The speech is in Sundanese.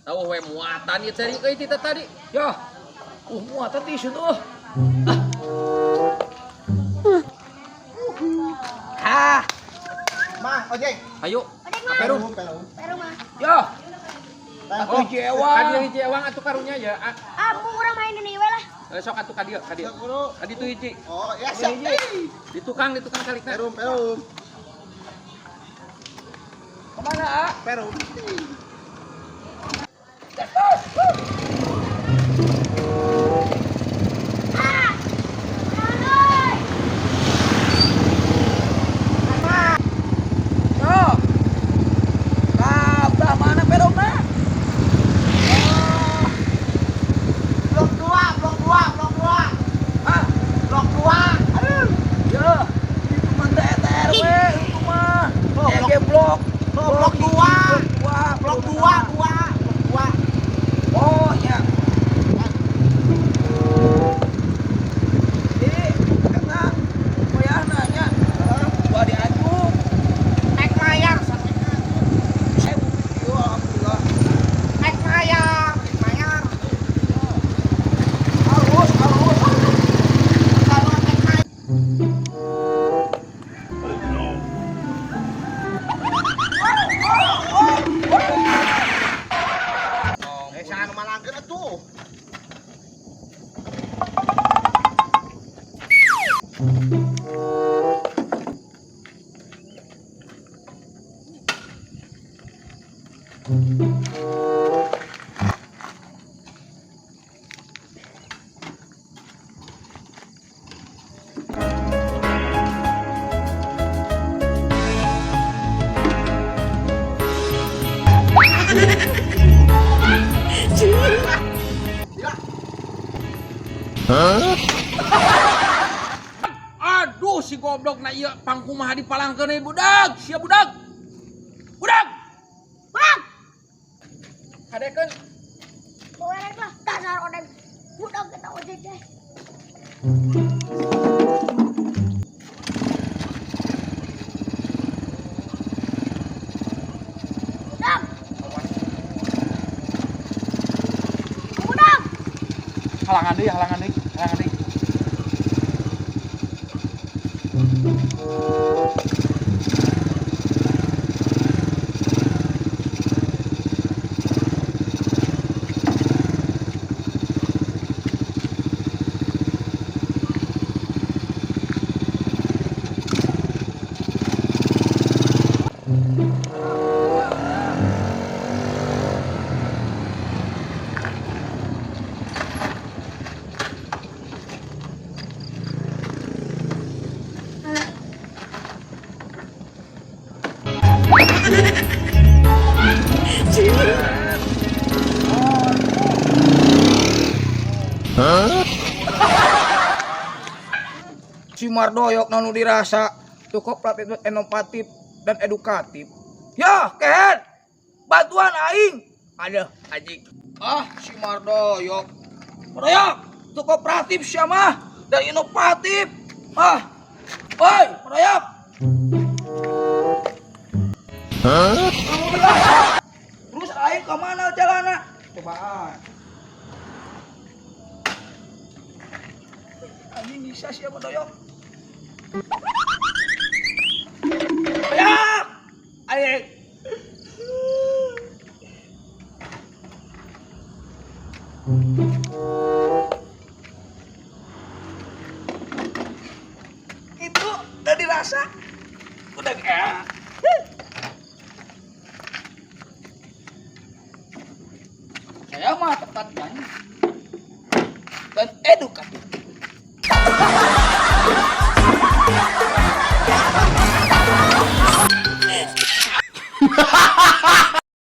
Tahu we muatan ieu cari euy ti tadi. Ya. Muatan tisu tuh. Ah. Mah, ojek. Ayo. Odek mah. Perum. Perum. Perum mah. Ya. Oh, Hiji ewang. Ka dieu hiji ewang atuh karunya ya. Ah, Ah, mau urang main ini we lah. Sok atuh ka dieu, ka dieu. Ka ditu hiji. Oh, ya siap. Di tukang salikna. Perum, perum. Kemana, ah? Perum. Ah. Aduh. Yo. Kabelah mana perumna? Oh. Blok 2, blok 2, blok 2. Ah, Blok 2. Aduh. ya. Itu mah teh eta RW itu mah. Oh, EG blok. Oh, blok 2. Blok 2, Blok 2, 2, blok 2. Oh, ya. Jadi, karena wayahna nya gua dianjuk. Naik layar sampai Saya yo alhamdulillah. naik layar, naik layar. Halus, halus. Kalau naik layar. Eh, jangan malangkeun atuh. Aduh si goblok na ieu pangkumaha dipalangkeun euy budak. Sia budak. Budak. Budak. Kadekeun. Boleh lah, dasar odek. Budak kita ojek deh. Budak. Budak. Halangan deui, halangan deui, halangan deui. Si Mardoyok nanu dirasa cukup itu inovatif dan edukatif. Ya, kehen. Bantuan aing. Aduh, anjing. Ah, si Mardoyok. Mardoyok, itu kooperatif siapa dan inovatif. Ah. Oi, Mardoyok. Kamu dirasa. Terus aing kemana jalana? Cobaan. Anjing bisa siapa Doyok? Doyok! Ayo. Itu udah dirasa. Udah kayak. Saya mah tepat nyanyi dan edukatif.